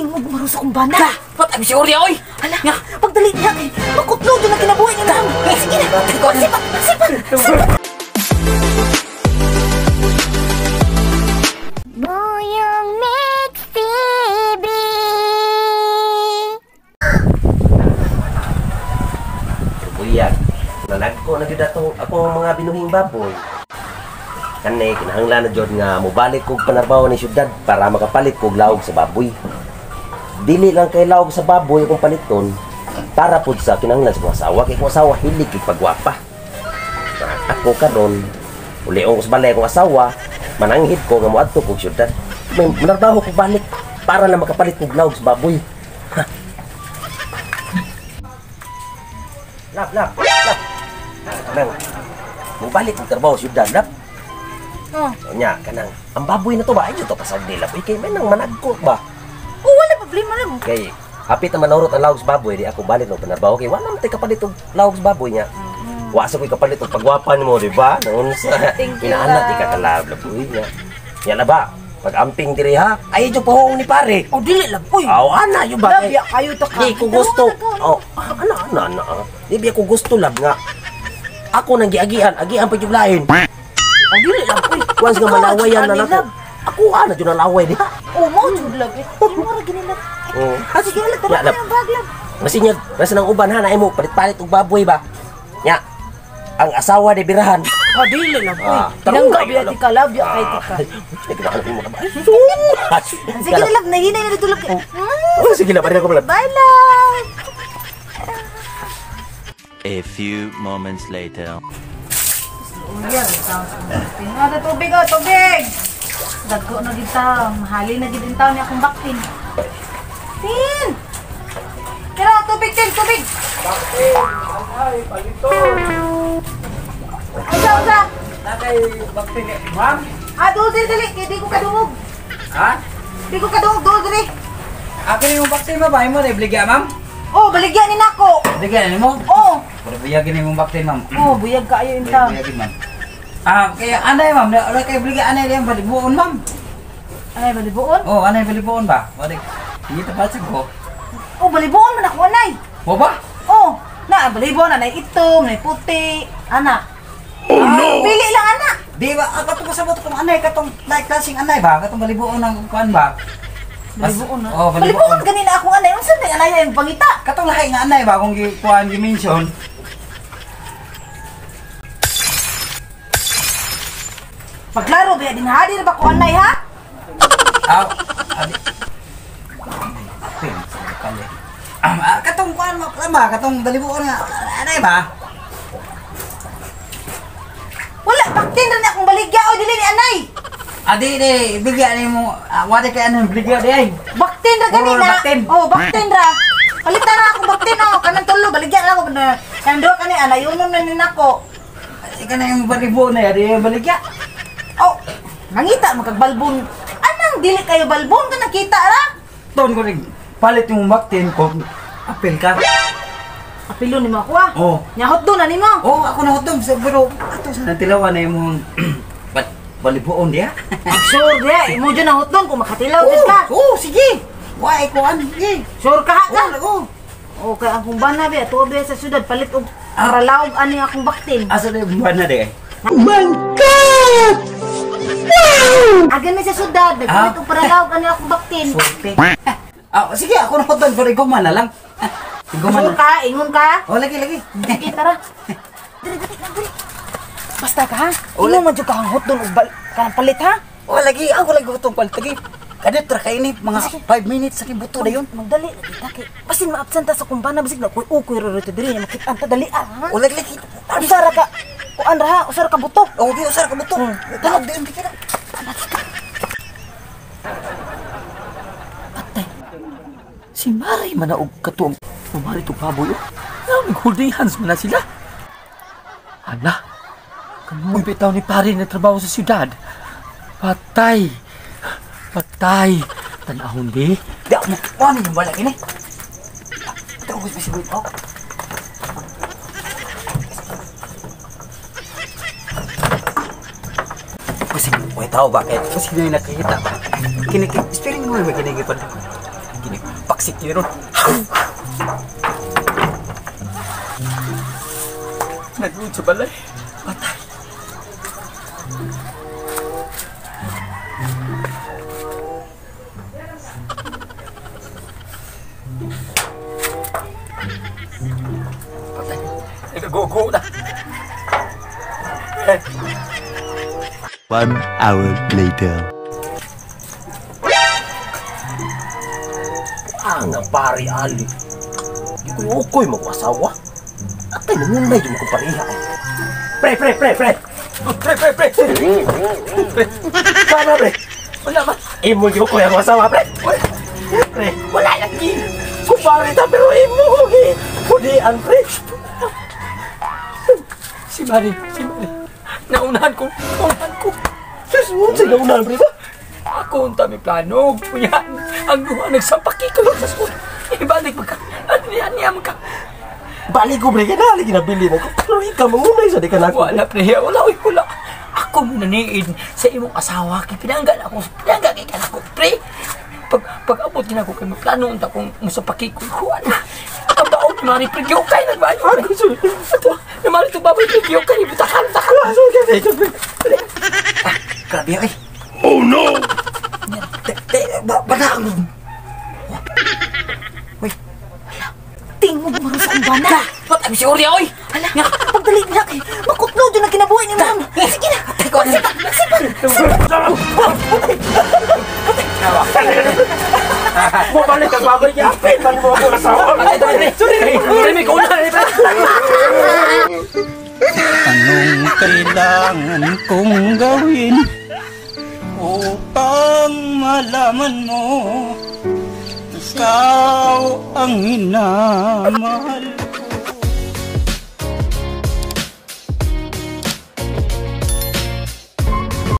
Tingog marusa kong bana. Pat, ay si Orya, oy! Hala, pagdali niya kay makutlo doon ang kinabuhi ni ma'am. Sige na, sipat, sipat, sipat. Buyong Mix TV. Buyan, nanagko na gyud atong akong mga binuhing baboy. Kani kinahanglan na jud nga mobalik kog panarbaho ni syudad para makapalit kog laog sa baboy. Dili lang kay laog sa baboy akong paliton para pud sa kinahanglan sa mga asawa kay kung asawa hilig kay pagwapa. Ako karon ulion ko sa balay akong asawa, mananghid ko nga moadto kog syudad. May manarbaho kog balik para na makapalit kog laog sa baboy. Ha. Lap, lap, lap. Kanang, mubalik kong trabaho syudad, lap. Oh. Nya, kanang, ang baboy na to ba? Ay, to pasag nila. Uy, kay may nang managko ba? Oh, wala problema lang. Kay, hapit na manurot ang lawag sa baboy, di ako balik ng panarbaho. Kay, wala naman tayo kapalit og lawag sa baboy niya. Wa sa ko'y kapalit og pagwapa nimo, di ba? Noon sa inaanak, di ka kalab, lab, uy, niya. Nya na ba? Pag-amping diri ha, ay, ito pahuong ni pare. Oh, dili lang, uy. Aw, ana, yun ba? Lab, ya, kayo to ka. Di ko gusto. Oh, ana, ana, ana. Di ba ko gusto, lab nga. Ako nang giagian, agian pa yung lain. Oh, dili lang, uy. Once nga malawayan na nako. Ako, ana, dyan nalaway di. Oh, mo, dyan lab. Di mo ra ginilab. Oh. Ah, sige, wala, tara na yung bag, lab. Masinyag, nasa nang uban, ha, na mo, palit-palit og baboy ba? Nya, ang asawa di birahan. Ah, dili lang, uy. Ah, Tinangga, biya, ti ka, lab, ya, kay ti ka. Sige na, lab, nahinay na dito, lab. Oh, sige lang, pare ko, lab. Bye, love. A few moments later. Tingnan tubig, oh, tubig. Dagko na gid ta, mahali na gid taon ni akong baktin. Tin. Kira tubig, tin, tubig. Baktin, ay palito. Usa, usa. Nakay baktin ni ma'am. Ah, dul dili dili, kay di ko kadungog. Ha? Di ko kadungog, dul dili. Ako ni mong baktin ba mo na ibligya, ma'am? Oh, baligya ni nako. Baligya ni mo? Oh. Pero buyagin ni mong baktin, ma'am. Oh, buyag kaayo inta. Buyagin, ma'am. Ah, kaya anay ma'am, wala kay bligya anay diyang balibuon, ma'am. Anay balibuon? Oh, anay balibuon ba? Wala. Hindi ta pasig ko. Oh, balibuon man ako anay. Mo ba? Oh, na balibuon anay itom, anay puti, ana. Oh no. Pili lang ana. Di ba ako to kasabot kung anay katong like klaseng anay ba? Katong balibuon ang kuan ba? Balibuon na. Oh, balibuon ganina ako anay. Unsa may anay ang pangita? Katong lahi nga anay ba kung gi kuan gi-mention? Pagklaro ba din ha? Di na ba ko anay ha? Aw, adi. Katong kuan mo ba? Katong balibuon nga anay ba? Wala baktin ra ni akong baligya o dili ni anay. Adi di bigya ni mo wala kay anay baligya di ay. Baktin ra gani na. Baktin. Oh, baktin ra. Palitan na akong baktin oh, kanang tulo baligya na ako. Kanang duha kani anayunon na ni nako. Ika na yung balibuon na di baligya. Oh, nangita magkagbalbon. Anang dili kayo balbon ka nakita ra? Ton ko rin palit yung baktin ko. Apil ka. Apilo ni mo ako ah. Oh. Nya hotdog na nimo. Oh, ako na hotdog pero ato sa natilawan na imong balibuon diya. Sure diya, imo jud ang hotdog kung makatilaw jud ka. Oh, sige. Wa ko an sige. Sure ka ha ka? Oh, Oh, kay ang kumbana ba tuo ba sa syudad palit og para laog ani akong baktin. Asa na yung kumbana di? Oh my God! Wow! Agan mi sa syudad, nagpalit og para laog ani akong baktin. Swerte. Ah, sige, ako na hotdog pero ikaw man na lang. Ikaw man. Sure ka, ingon ka? Oh, lagi lagi. Sige, tara. Dili, dili, dili. Basta ka ha? Ingon man jud ka ang hotdog og kanang palit ha? Oh, lagi ako lagi hotdog palit lagi. Kadto ra kay ni mga 5 minutes sa kibuto na yun. Magdali lagi ta kay basin ma-absent ta sa kumbana basig na kuy ukoy ra rito diri makit-an ta dali ah. Oh, lagi lagi. Usa ra ka kuan ra ha, usa ra ka buto. Oh, di usa ra ka buto. Tawag di kira. Patay. Si Maray man na og katuong Mari to baboy oh. Nag-holding hands man na sila. Hala. Kamuy bitaw ni pare na trabaho sa siyudad. Patay. Patay. Tanahon di. Di ako mo yung wala kini. Ito ko siguro ko. Kasi may tao ba? Kasi may nakikita ba? Kinikip, spiring mo ba kinikip pa? Kini paksik kini ron. Nagluod sa balay. Patay. Patay. Nagago na. 1 hour later. Ah, nga pare Ali. Di ko ukoy mag-asawa. Atay nangunay yung kong pareha. Pre, pre, pre, pre. Pre, pre, pre. Pre. Sana, pre. Wala man. Imo yung ukoy ang asawa, pre. Pre, Wala lagi. kumpare ta pero imo ko gi. Kudian, pre. Si Mari, si Mari. Naunahan ko, naunahan ko. Sus, unsa naunahan, pre ba? Ako unta may plano. Kuya, ang duha nagsampaki ko sa school. Ibalik magka. Ano niya niya magka. Balik ko, pre. Kaya lagi nabili na ko. Pero ikaw mangunay sa di ka nako. Wala pre, wala oy, wala. Ako mo naniid sa imong asawa kay pinangga na ako, pinangga kay kanako pre. Pag abot gina ko kay may plano unta kong musapaki ko. Wala. Ang baon ni Mari pre, giyukay nagbayo. Pre. Ato, ni Mari to baboy pre, giyukay butakan takan. Ah, grabe ay. Oh no. Te, bana ang. Uy, Tingog maros ang bana. Patay si Orya oy. Hala, pagdali niya kay makutlo dyan ang kinabuhi ni ma'am. Sige na. Sipan, sipan. Bumalik ang baboy niya. Apit man mo ako asawa. Sorry, pre, may kauna pre. Anong kailangan kong gawin upang malaman mo ikaw ang minamahal?